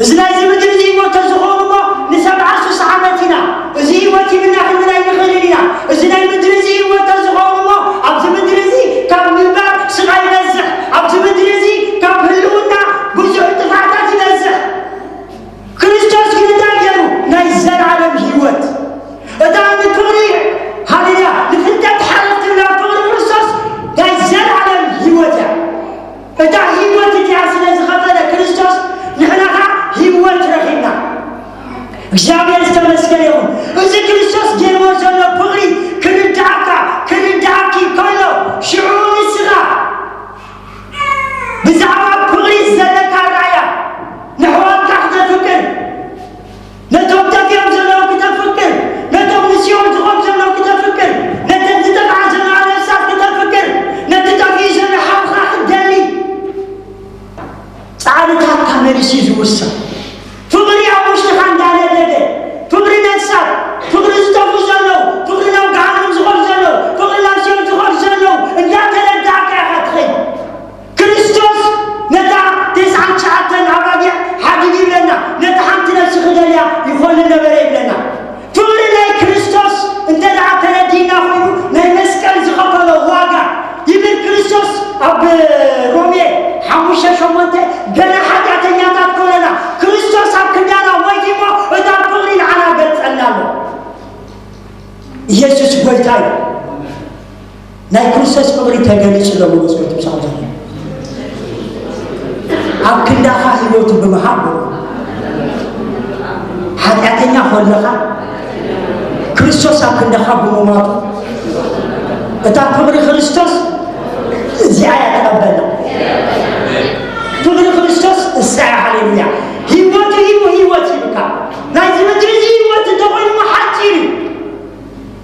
እዚ ናይዚ ምድሪ እዚ ህይወት ተዝኸውን እሞ ንሰብዓ ሱሳ ዓመት ኢና። እዚ ህይወት ሂብና ክንብል ኣይንኽእልን ኢና። እዚ ናይ ምድሪ እዚ ህይወት ተዝኸውን እሞ ኣብዚ ምድሪ እዚ ካብ ምንባር ስቓይ ይበዝሕ። ኣብዚ ምድሪ እዚ ካብ ህልውና ብዙሕ እታ ህይወት እቲኣ ስለ ዝኸፈለ ክርስቶስ፣ ንሕና ኸዓ ህይወት ረኺብና። እግዚኣብሔር ዝተመስገነ ይኹን። እዚ ክርስቶስ ገይርዎ ዘሎ ፍቕሪ ክርድኣካ፣ ክርድኣኪ ከሎ፣ ሽዑ ንስኻ ብዛዕባ ፍቕሪ ዘለካ ራእያ፣ ንኣሕዋትካ ክተፍቅር፣ ነቶም ጠፊኦም ዘለዉ ክተፍቅር፣ ነቶም ንሲኦል ዝኸዱ ዘለዉ ክተፍቅር፣ ነተን ዝጠፍኣ ዘለዋ ነፍሳት ክተፍቅር፣ ነቲ ጠፊኡ ዘሎ ሓውኻ ክትደሊ፣ ጻዕርታትካ መሊሱ እዩ ዝውሰን። ፍቕሪ ኣብ ውሽጥኻ እንዳነደደ፣ ፍቕሪ ነፍሳት፣ ፍቕሪ ዝጠፍኡ ዘለዉ፣ ፍቕሪ ናብ ገሃነም ዝኸዱ ዘለዉ፣ ፍቕሪ ናብ ሲኦል ዝኸዱ ዘለዉ እንዳተረዳእካ ኢኻ ትኸይድ። ክርስቶስ ነታ ተስዓን ትሽዓተን ኣባጊዕ ሓዲጉ ይብለና፣ ነታ ሓንቲ ነፍሲ ክደልያ ይኾነ ነበረ ይብለና። ፍቕሪ ናይ ክርስቶስ እንተ ደኣ ተረዲእና ኮይኑ፣ ናይ መስቀል ዝኸፈሎ ዋጋ ይብል ክርስቶስ ኣብ ሮሜ ሓሙሽተ ሸሞንተ፣ ገና ሓጢኣተኛታት ኮነና፣ ክርስቶስ ኣብ ክንዳና ሞይቱ እሞ እታ ፍቕሪ ንዓና ገልጸልና ኣሎ። ኢየሱስ ጎይታ እዩ። ናይ ክርስቶስ ፍቕሪ ተገሊጹ ኣሎ፣ መጎስ ጎይታ ምሳኹም ዘሎ። ኣብ ክንዳኻ ህይወቱ ብምሃብ፣ ሓጢኣተኛ ኮለኻ፣ ክርስቶስ ኣብ ክንዳኻ ብምማቱ፣ እታ ፍቕሪ ክርስቶስ እዚኣ እያ ተቐበልና። ፍቕሪ ክርስቶስ እሳ እያ፣ ሃሌሉያ። ህይወቱ ሂቡ ህይወት ሂብካ። ናይዚ ምድሪ እዚ ህይወት እንተኾይኑ ሓጺር እዩ።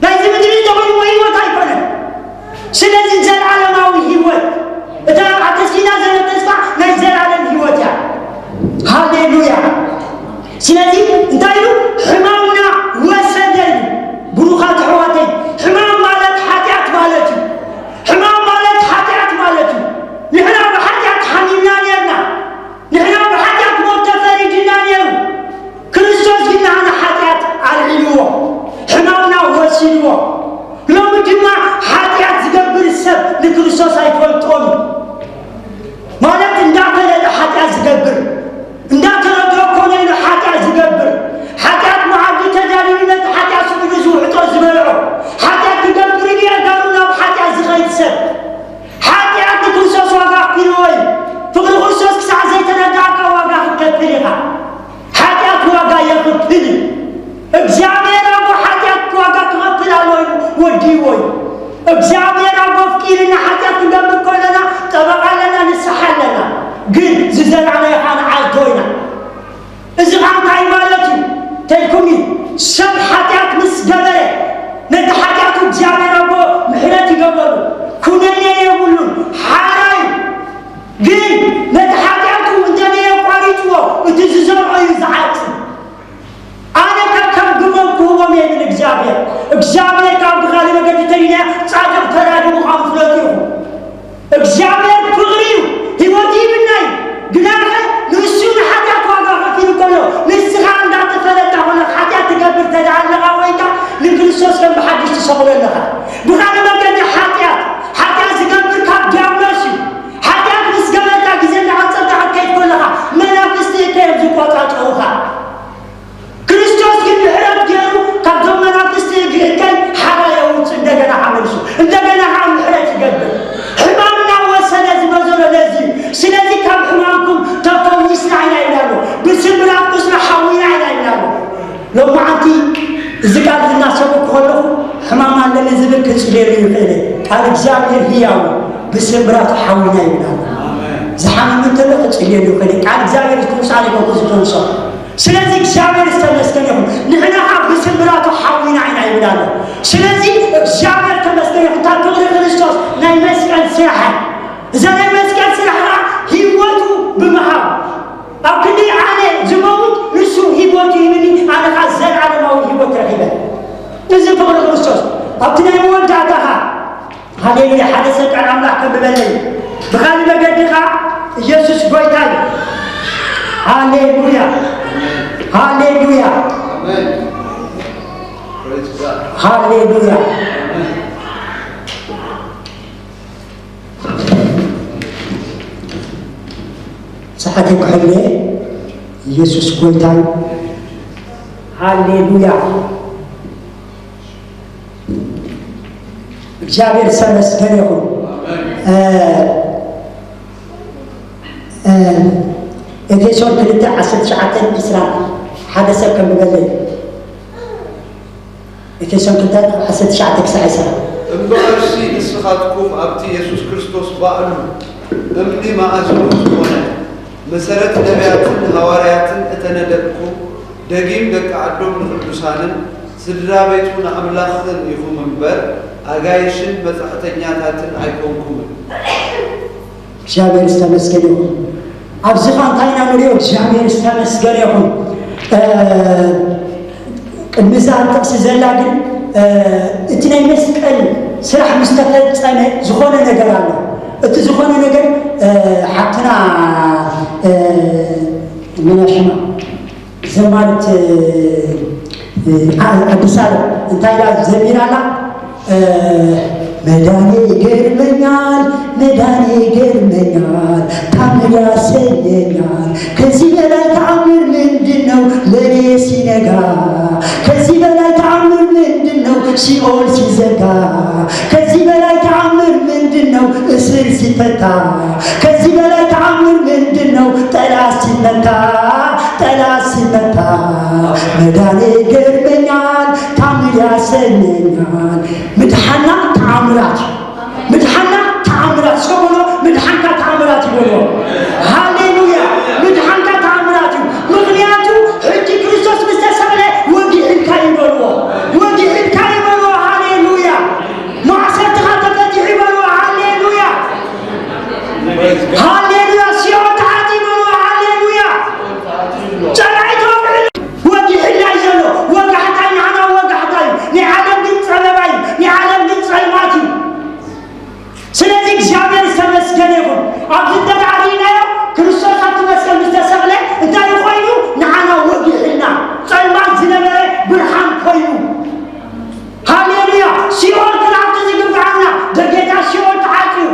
ናይዚ ምድሪ እዚ ኮይኑ ህይወት ኣይኮነን። ስለዚ ዘላለማዊ ህይወት፣ እታ ኣተስፊና ዘለና ተስፋ ናይ ዘላለም ህይወት እያ። ሃሌሉያ። ስለዚ እንታይ ኢሉ? ሕማምና ወሰደ እዩ። ብሩኻት ኣሕዋተይ፣ ሕማም ማለት ሓጢኣት ማለት እዩ። ሕማም ማለት ሓጢኣት ማለት እዩ። ንሕና ብሓጢኣት ሓሚምና ነርና። ንሕና ብሓጢኣት ሞት ተፈሪድና ነይሩ። ክርስቶስ ግን ንዓና ሓጢኣት ኣልዒልዎ፣ ሕማምና ወሲድዎ። ሎሚ ድማ ሓጢኣት ዝገብር ሰብ ንክርስቶስ ኣይፈልጦን እዩ። ማለት እንዳፈለጠ ሓጢኣት ዝገብር፣ እንዳተረድኦ ኮነ ኢሉ ሓጢኣት ዝገብር፣ ሓጢኣት መኣዲ ተዳልዩ ነቲ ሓጢኣት ስዒዱ ዝውሕጦ ዝበልዖ፣ ሓጢኣት ክገብር ኢሉ ኣእጋሩ ናብ ሓጢኣት ዝኸይድ ሰብ፣ ሓጢኣት ንክርስቶስ ዋጋ ኣኽፊልዎ እዩ። ፍቕሪ ክርስቶስ ክሳዕ ዘይተረዳእካ ዋጋ ክትከፍል ኢኻ። ሓጢኣት ዋጋ የኽፍል እዩ። እግዚኣብሔር ኣቦ ሓጢኣት ዋጋ ክኸፍል ኣለዎ ኢሉ ወዲእዎ እዩ። እግዚኣብሔር ኣቦ ኣፍቂርና ሓጢኣት ክንገብር ከለና ጠበቓ ኣለና፣ ንስሓ ኣለና። ግን ዝዘራእናዮ ኸዓ ንዓልቶ ኢና። እዚ ኸዓ እንታይ ማለት እዩ? ተልኩም እዩ። ሰብ ሓጢኣት ምስ ገበረ፣ ነቲ ሓጢኣቱ እግዚኣብሔር ኣቦ ምሕረት ይገበሩ። ኩነኔ የብሉን፣ ሓራ እዩ። ግን ነቲ ሓጢኣቱ እንተደይ ኣቋሪጽዎ፣ እቲ ዝዘርዖ እዩ ዝዓጽድ። ኣነ ከከም ግብሮም ክህቦም እየ ይብል እግዚኣብሔር። እግዚኣብሔር ካብ ብኻልእ መገዲ ተሪና ጻድቕ ፈራዲ ምዃኑ ፍለጡ ኢኹም። እግዚኣብሔር ፍቕሪ እዩ፣ ህይወት ይህብና እዩ። ግናኸ ንሱ ንሓጢኣት ዋጋ ከፊሉ ከሎ፣ ንስኻ እንዳተፈለጥካ ኮነ ሓጢኣት ትገብር ተደኣ ኣለኻ ኮይንካ፣ ንክርስቶስ ከም ብሓድሽ ትሰቕሎ ኣለኻ። ብኻልእ መገዲ ሓጢኣት፣ ሓጢኣት ዝገብር ካብ ዲያብሎስ እዩ። ሓጢኣት ምስ ገበርካ ግዜ እንዳቐጸልካ ክትከይድ ከለኻ፣ መናፍስቲ እከ እዮም ዝቆጻጸሩኻ። ክርስቶስ ግን ምሕረት ገይሩ ካብቶም መናፍስቲ እግሪ እከይ ሓራ የውጽእ፣ እንደገና ሓመልሱ፣ እንደገና ከዓ ምሕረት ይገብር። ሕማምና ወሰደ ዝበዘሎ ለዚ እዩ። ስለዚ ካብ ሕማምኩም ተፈዊስና ኢና ኢልና ኣሎ። ብስምብራት ቁስሉ ሓዊና ኢና ኢልና ኣሎ። ሎማዓንቲ እዚ ቃል እናሰበኩ ከለኹ ሕማም ኣለኒ ዝብል ክጽልየሉ ይኽእል እየ። ቃል እግዚኣብሔር ህያው እዩ። ብስምብራቱ ሓዊና ይብላል። ዝሓመመ እንተሎ ክጽልየሉ ይኽእል እዩ። ቃል እግዚኣብሔር ዝፍውስ ኣለ ይኮንኩ ዝፈውሶ። ስለዚ እግዚኣብሔር ዝተመስገነ ይኹን። ንሕና ኸዓ ብስምብራቱ ሓዊና ኢና ይብል ኣሎ። ስለዚ እግዚኣብሔር ተመስገነ ይኹን። እታ ፍቕሪ ክርስቶስ ናይ መስቀል ስራሕ፣ እዛ ናይ መስቀል ስራሕ ኸዓ ህይወቱ ብምሃብ፣ ኣብ ክንዲ ኣነ ዝመውት ንሱ ህይወቱ ይህብኒ፣ ኣነ ኸዓ ዘለዓለማዊ ህይወት ረኺበ። እዚ ፍቕሪ ክርስቶስ ኣብቲ ናይ መወዳእታ ኸዓ ሃሌሉያ። ሓደ ሰብ ቃል ኣምላኽ ከንብበለይ። ብኻልእ መገዲ ኸዓ ኢየሱስ ጎይታ እዩ። ሃሌሉያ። ሃሌሉያ። ሃሌሉያ። ሰዓት ክሕለ ኢየሱስ ጎይታ እዩ። ሃሌሉያ። እግዚኣብሔር ዝተመስገነ ይኹን። እ፣ እ፣ ኤፌሶን ክልተ ዓሰርተ ትሽዓተ ዕስራ ሓደ ሰብ ከንብበለይ። ኤፌሶን ክልተ ዓሰርተ ትሽዓተ ክሳዕ ዕስራ። እምበኣርሲ ንስኻትኩም ኣብቲ የሱስ ክርስቶስ ባእሉ እምኒ መኣዝኑ ዝኾነ፣ መሰረት ነቢያትን ሃዋርያትን እተነደብኩም፣ ደጊም ደቂ ዓዶም ንቅዱሳንን ስድራ ቤቱ ንኣምላኽን ኢኹም እምበር፣ ኣጋይሽን መጻሕተኛታትን ኣይኮንኩምን። እግዚኣብሔር ዝተመስገነ ይኹን። ኣብዚ ኸ እንታይ ኢና ንሪኦ? እግዚኣብሔር ዝተመስገነ ይኹን። እ፣ ቅድሚ እዛ ጥቕሲ ዘላ ግን፣ እ፣ እቲ ናይ መስቀል ስራሕ ምስ ተፈጸመ ዝኾነ ነገር ኣሎ። እቲ ዝኾነ ነገር፣ እ፣ ሓብትና፣ እ፣ መን ሽማ? ዘማሪት፣ እ፣ እ፣ ዓ-፣ ኣዲስ ኣበባ እንታይ ኢላ ዘሚራ ኣላ? እ፣ መዳኔ ይገርመኛል፣ መዳኔ ይገርመኛል፣ ታምር ያሰኘኛል። ከዚህ በላይ ተአምር ምንድን ነው ለኔ ሲነጋ? ከዚህ በላይ ተአምር ምንድን ነው ሲኦል ሲዘጋ? ከዚህ በላይ ተአምር ምንድን ነው እስር ሲፈታ? ከዚህ በላይ ተአምር ምንድን ነው ጠላት ሲመታ? ጠላት ሲመታ መዳኔ ይገርመኛል፣ ታምር ያሰኘኛል። ምድሓና ተኣምራት እዩ። ምድሓና ተኣምራት። እስከ በሎ፣ ምድሓንካ ተኣምራት ይበሎ። ሃሌሉያ። ምድሓንካ ተኣምራት እዩ። ምኽንያቱ ሕጂ ክርስቶስ ምስ ተሰቕለ ወጊሕልካ ይበልዎ። ወጊሕልካ ይበልዎ። ሃሌሉያ። ማእሰርትኻ ተፈቲሑ ይበልዎ። ሃሌሉያ። ሃሌሉያ። ሲኦል ተዓጽዩ ይበልዎ። ሃሌሉያ። ጸላኢት ወግሒ ወጊሕና እዩ ዘሎ። ወጋሕታ እዩ፣ ንዓና ወጋሕታ እዩ። ናይ ዓለም ግን ጸበባ እዩ። ናይ ዓለም ግን ጸልማት እዩ። ስለዚ እግዚኣብሔር ዝተመስገነ ይኹን። ኣብዚ እንተ ደኣ ርኢናዮ፣ ክርስቶስ ኣብቲ መስቀል ምስ ተሰቕለ እንታይ ኮይኑ? ንዓና ወጊሕልና። ጸልማት ዝነበረ ብርሃን ኮይኑ። ሃሌሉያ! ሲኦል ክንኣቱ ዝግብኣና ደገታት ሲኦል ተዓጽዩ።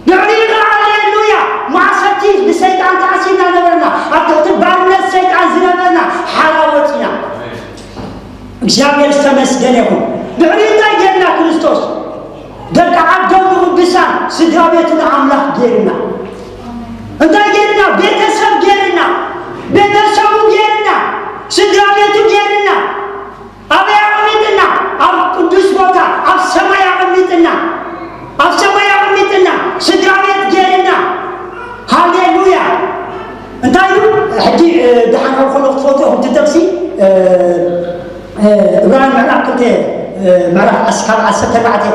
ንዕኡ ከዓ ሃሌሉያ! ማእሰርቲ ብሰይጣን ተኣሲርና ነበርና። ኣብ ትሕቲ ባርነት ሰይጣን ዝነበርና ሓራ ወፂና። እግዚኣብሔር ዝተመስገነ ይኹን። ንዕኡ እንታይ ጌርና? ክርስቶስ ደቂ ዓዶም ንቅዱሳን ስድራ ቤቱ ንኣምላኽ ጌርና። እንታይ ጌርና? ቤተሰብ ጌርና። ቤተሰቡ ጌርና። ስድራ ቤቱ ጌርና። ኣበይ ኣቐሚጥና? ኣብ ቅዱስ ቦታ፣ ኣብ ሰማይ ኣቐሚጥና። ኣብ ሰማይ ኣቐሚጥና። ስድራ ቤት ጌርና። ሃሌሉያ። እንታይ ኢሉ? ሕጂ፣ እ፣ ደሓን ኣብ ኾነ ክትፈልጡ ኢኹም እቲ ጥቕሲ፣ እ፣ እ፣ ዕብራውያን ምዕራፍ ክልተ፣ እ፣ ምዕራፍ ዓስ-፣ ካብ ዓሰርተ ኣርባዕተ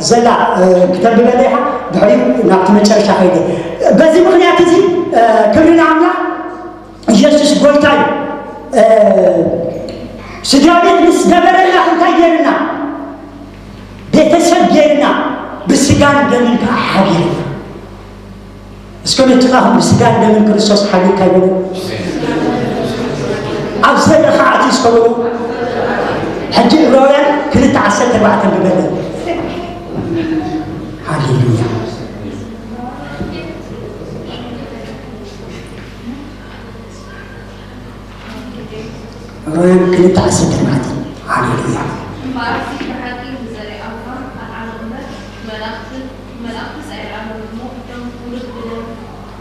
ዘላ፣ እ፣ ክተንብበለይ ኢኻ፣ ድሕሪኡ ናብቲ መጨረሻ ከይደ። በዚ ምኽንያት እዚ፣ እ፣ ክብሪ ንኣምላኽ፣ ኢየሱስ ጎይታ እዩ። እ፣ ስድራ ቤት ምስ ገበረና እንታይ ጌርና? ቤተሰብ ጌርና፣ ብስጋን ደምን ከዓ ሓቢርና። እስከ ነቲ ኻኹም ብስጋን ደምን ክርስቶስ ሓቢርካ ይበሉ። ኣብ ዘርኢ ኸዓት እስከ በሉ። ሕጂ ዕብራውያን ክልተ ዓሰርተ ኣርባዕተ ንበለ። ሃሌሉያ። ዕብራውያን ክልተ ዓሰርተ ኣርባዕተ። ሃሌሉያ። እምበኣርሲ ብሓቂ ንዘርኢ ኣብርሃም ኣልዓሎ እምበር፣ መላእኽቲ፣ መላእኽትስ ኣይልዓሎን እሞ፣ እቶም ውሉድ ብደም፣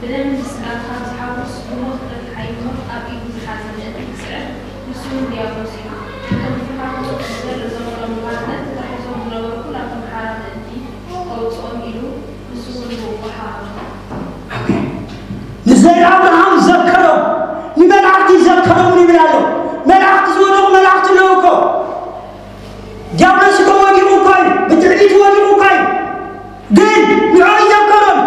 ብደምን ብስጋን ካብ ዝሓውስ፣ ብሞት ረብሓ እዩ እሞ፣ ኣብ ኢዱ ዝሓዘ ምእንቲ ክስዕር፣ ንሱ እውን ድያብሎስ እዩ። ነቶም ዝሓርዱ፣ ንዘርኢ ዘመኖም ባርነት ተታሒዞም ዝነበሩ ኩላቶም ሓራ ምእንቲ ከውጽኦም ኢሉ፣ ንሱ እውን ብእኡ ሓረዶ። ኣሜን። ንዘርኢ ኣብርሃም ዘከሮም፣ ንመላእኽቲ ዘከሮም ይብል ኣሎ። መላእኽቲ ዝወደቑ መላእኽቲ ኣለዉ እኮ። ዲያብሎስ እኮ ወዲቑ እኮ እዩ፣ ብትዕቢት ወዲቑ እኮ እዩ። ግን ንዕኡ ዘከሮም።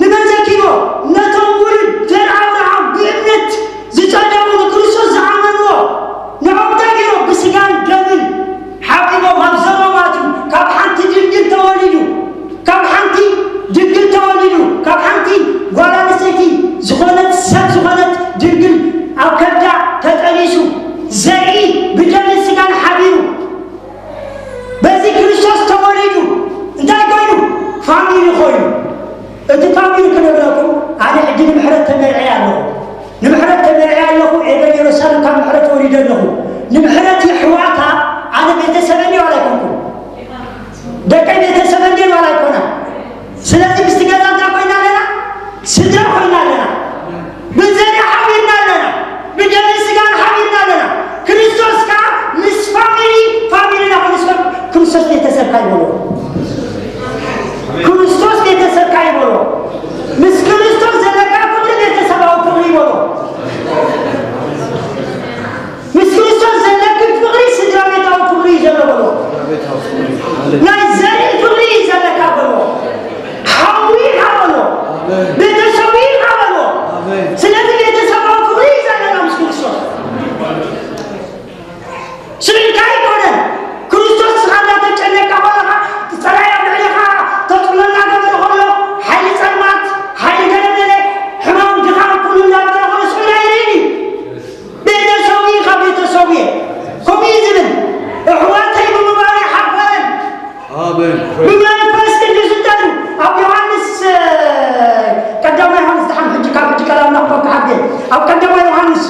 ንመን ዘኪርዎ? ነቶም ውሉድ ዘርኢ ኣብርሃም ብእምነት ዝጸደቑ ንክርስቶስ ዝኣመንዎ። ንዕኦም እንታይ ገይሮም? ብስጋን ደምን ሓቂቦም ኣብ ዘሮም ኣትዩ፣ ካብ ሓንቲ ድንግል ተወሊዱ፣ ካብ ሓንቲ ድንግል ተወሊዱ፣ ካብ ሓንቲ ጓል ኣንስተይቲ ዝኾነት፣ ሰብ ዝኾነት ድንግል ኣብ ከብዳ ተጠቢሱ፣ ዘርኢ ብደምን ስጋን ሓቢሩ፣ በዚ ክርስቶስ ተወሊዱ። እንታይ ኮይኑ? ፋሚሊ ኮይኑ። እቲ ፋሚሊ ክነግረኩም፣ ኣነ ሕጂ ንምሕረት ተመርዕየ ኣለኹ። ንምሕረት ተመርዕየ ኣለኹ፣ ኤደን የሩሳሌም ካብ ምሕረት ወሪደ ኣለኹ። ንምሕረት የሕዋታ ኣነ ቤተሰበን ዋላ ኣይኮንኩን። ደቀይ ቤተሰበን ዋላ ኣይኮና። ስለዚ ምስቲ ገዛ እንታይ ኮይና ኣለና? ስድራ ኮይና ኣለና። ክርስቶስ ቤተሰብካ ይበሎ። ክርስቶስ ቤተሰብካ ይበሎ። ምስ ክርስቶስ ዘለካ ፍቕሪ ቤተሰባዊ ፍቕሪ ይበሎ። ምስ ክርስቶስ ዘለኪ ፍቕሪ ስድራ ቤታዊ ፍቕሪ እዩ ዘሎ በሎ። ናይ ዘርኢ ፍቕሪ እዩ ዘለካ በሎ። ሓዊ ኢኻ በሎ። ቤተሰቡ ኢኻ በሎ። ስለዚ ቤተሰባዊ ፍቕሪ እዩ ዘለና ምስ ክርስቶስ። ስለ ኢልካ ኣይኮነን። ክርስቶስ ንስኻ እንዳተጨነቅካ ከለኻ፣ ጸላኢ ኣብ ልዕሌኻ ተጽዕኖ እናገበረ ከሎ፣ ሓይሊ ጸልማት፣ ሓይሊ ገለመለ፣ ሕማም ድኻም ኩሉ እናገበረ ከሎ፣ ስዑድ ኣይርእን እዩ። ቤተሰቡ እዩ፣ ካብ ቤተሰቡ እየ። ከምኡ እዩ ዝብል። ኣሕዋተይ ብምባል ይሓፈረን። ኣሜን። ብመንፈስ ቅዱስ እጠኑ። ኣብ ዮሃንስ፣ እ፣ ቀዳማይ ዮሃንስ፣ ደሓን ሕጂ ካብ ሕጂ ቀዳም ናቕፈካ ሓብቴ። ኣብ ቀዳማይ ዮሃንስ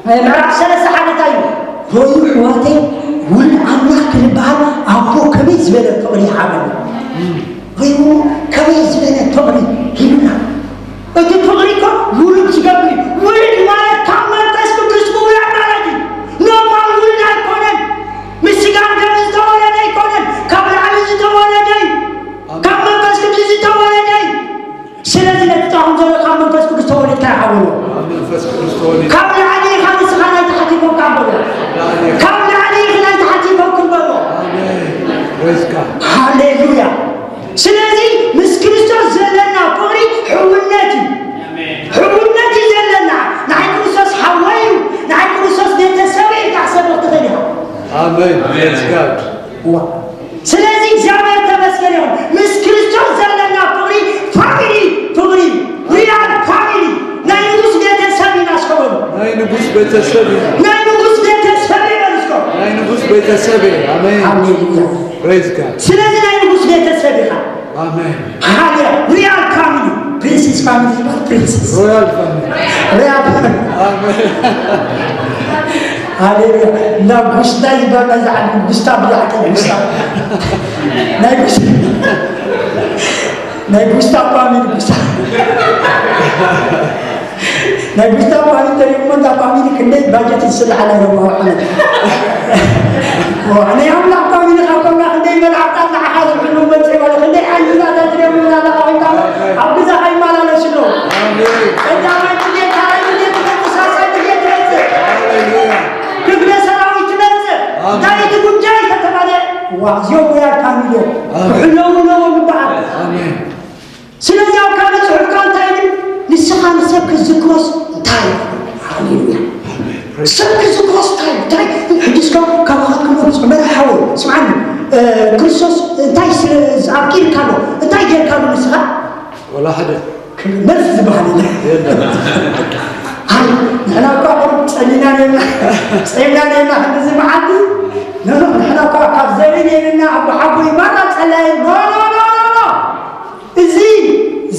ምዕራፍ ሰለስተ ሓደ እንታይ እዩ? ኮይኑ ኣሕዋተይ፣ ውሉድ ኣምላኽ ክንበሃል ኣቦ ከመይ ዝበለ ፍቕሪ ይሃበና። ኮይኑ ከመይ ዝበለ ፍቕሪ ሂብና። እቲ ፍቕሪ እኮ ውሉድ ዝገብር እዩ። ውሉድ ማለት ካብ መንፈስ ቅዱስ ምውላድ ማለት እዩ። ኖርማል ውሉድ ኣይኮነን። ምስ ስጋን ደምን ዝተወለደ ኣይኮነን። ካብ ላዕሊ ዝተወለደ እዩ። ካብ መንፈስ ቅዱስ ዝተወለደ እዩ። ስለዚ ነቲ ጥቕም ዘሎ ካብ መንፈስ ቅዱስ ተወሊድካ ኢኻ በሎ። ካብ መንፈስ ቅዱስ ተወሊድካ። ካብ ላዕሊ ኢኻ ንስኻ ናይ ታሕቲ ኮንካ በሎ። ካብ ላዕሊ ኢኻ ናይ ታሕቲ ኮንካ በሎ። ኣሜን። Praise God። ሃሌሉያ። ስለዚ ምስ ክርስቶስ ዘለና ፍቕሪ ሕውነት እዩ። ሕውነት እዩ ዘለና። ንዓይ ክርስቶስ ሓወይ እዩ። ንዓይ ክርስቶስ ቤተሰበይ ኢልካ ክሰብኽ ትኽእል ኢኻ። ኣሜን። Praise God። ዋ። ስለዚ እግዚኣብሔር ተመስገን ይኹን። ምስ ክርስቶስ ዘለና ፍቕሪ ፋሚሊ ፍቕሪ፣ ሪያል ፋሚሊ፣ ናይ ንጉስ ቤተሰብ ኢና እስከ በሉ። ናይ ንጉስ ቤተሰብ ኢና። ናይ ንጉስ ቤተሰብ ኢና እስከ። ናይ ንጉስ ቤተሰብ ኢና። ኣሜን። ሃሌሉያ። Praise God። ስለዚ ናይ ንጉስ ቤተሰብ ኢኻ። ኣሜን። ሃሌ-፣ ሪያል ፋሚሊ፣ ፕሪንስስ ፋሚሊ ይባል፣ ፕሪንስስ። ሮያል ፋሚሊ። ሪያል ፋሚሊ። ኣሜን። ሃሌሉያ። እና ጉስታ ይባል፣ ናይ ዝዓዲ ጉስታ ብላዕተ ጉስታ። ናይ ጉስ-፣ ናይ ጉስታ ፋሚሊ ጉስታ። ናይ ጉስታ ፋሚሊ ተሪእሞ፣ እንዳ ፋሚሊ ክንደይ ባጀት ይስልዓና እዮም፣ ኣውዓነ። ናይ ኣምላኽ ፋሚሊ ካብ ኮና ክንደይ መልኣኽቲ ንዓኻ ዝሕሉ መጽእ በለ፣ ክንደይ ኣንጅላታት እዮም እናለኣኹ ኢልካ ኣብ ገዛኻ ይመላለሱ ኣለዉ። ኣሜን። ቀዳማይ ድሌት፣ ካልኣይ ድሌት ትመጽእ፣ ሳልሳይ ድሌት ትመጽእ። ሃሌሉያ። ክፍለ ሰራዊት ትመጽእ። ኣሜን። እንታይ እቲ ጉዳይ ከተባለ፣ ዋ፣ እዚኦም ሪያል ፋሚሊ እዮም። ኣሜን። ክሕለዉ ኣለዎም ይበሃል። ኣሜን። ስለዚ ኣብ ካልእ ጽሑፍካ እንታይ ይብል? ንስኻ ንሰብ ክትዝክሮስ እንታይ? ሃሌሉያ። ሰብ ክትዝክሮስ እንታይ? እንታይ? ሕጂ እስከ ካባኻትኩም ብዙሕ መራሒ ሓወይ፣ ስምዓኒ፣ እ፣ ክርስቶስ እንታይ ስለ-፣ ኣብቂልካ ኣሎ? እንታይ ጌርካ ኣሎ ንስኻ? ወላ ሓደ። ክብል መልሲ ዝበሃል የለን። የለን። ኣይ፣ ንሕና እኳ ቁሩብ ጸሊና ነርና፣ ጸሊና ነርና ክንድዚ መዓልቲ። ኖ፣ ኖ፣ ንሕና እኳ ካብ ዘርኢ ነርና፣ ኣቦ ሓጎይ ማራ ጸላይ። ኖ፣ ኖ፣ ኖ፣ ኖ፣ ኖ። እዚ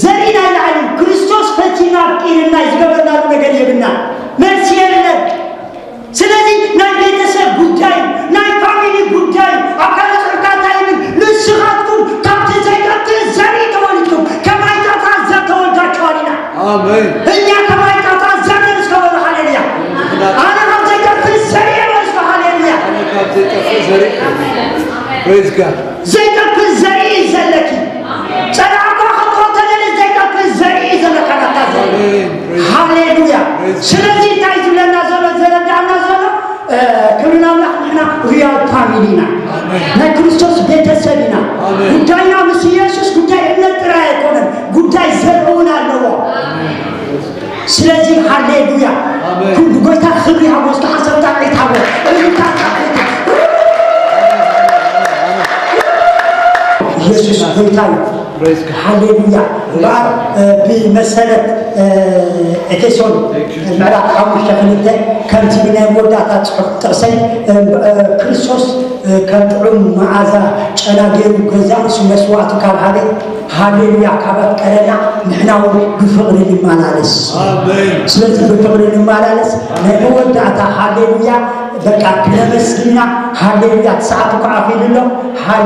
ዘርኢ ናይ ላዕሊ እዩ። ክርስቶስ ፈቲና ኣፍቂርና ዝገበርናሉ ነገር የብልና። መልሲ የለን። ስለዚ ናይ ቤተሰብ ጉዳይ፣ ናይ ፋሚሊ ጉዳይ፣ ኣብ ካልእ ጽሑፍካ እንታይ ይብል? ንስኻትኩም ካብቲ ዘይጠፍእ ዘርኢ ተወሊድኩም፣ ከማይ ጠፋ ዘር ተወልዳችኋል ኢና። ኣሜን። እኛ ከማይ ጠፋ ዘር ነን እስከ በሉ፣ ሃሌሉያ። ኣነ ካብ ዘይጠፍእ ዘርኢ እየ በሉ እስከ፣ ሃሌሉያ። ኣነ ካብ ዘይጠፍእ ዘርኢ። Praise God። ዘይጠፍእ ዘርኢ እዩ ዘለኪ። ጸላእኳ ክቆተለለ ዘይጠፍእ ዘርኢ እዩ ዘለካ ናታ ዘርኢ። ኣሜን። ሃሌሉያ። ስለዚ እንታይ ዝብለና ዘሎ፣ ዘረዳእና ዘሎ፣ እ፣ ክብሪ ናምላኽ፣ ንሕና ሪያል ፋሚሊ ኢና። ኣሜን። ናይ ክርስቶስ ቤተሰብ ኢና። ኣሜን። ጉዳይና ምስ ኢየሱስ ጉዳይ እምነት ጥራይ ኣይኮነን፣ ጉዳይ ዘርኢ እውን ኣለዎ። ስለዚ ሃሌሉያ። ኣሜን። ኩሉ ጎይታ ክብሪ ሃቦ፣ ዝተሓሰብካ ዒት ሃቦ። እልልታ ጣፍጥ። ኢየሱስ ጎይታ እዩ። Praise God። ሃሌሉያ። እምበኣር፣ እ፣ ብመሰረት፣ እ፣ ኤፌሶን ምዕራፍ ሓሙሽተ ክልተ ከምቲ ብናይ መወዳእታ ጽሑፍ ጥቕሰይ፣ እ፣ እ፣ ክርስቶስ ከም ጥዑም መዓዛ ጨና ገይሩ ገዛእ ርእሱ መስዋዕቱ ካብ ሃበ፣ ሃሌሉያ፣ ካብ ኣፍቀረና፣ ንሕና እውን ብፍቕሪ ንመላለስ። ኣሜን። ስለዚ ብፍቕሪ ንመላለስ። ናይ መወዳእታ ሃሌሉያ፣ በቃ ክነመስግና፣ ሃሌሉያ፣ እቲ ሰዓት እኮ ኣኺሉ ኣሎ። ሃሌ-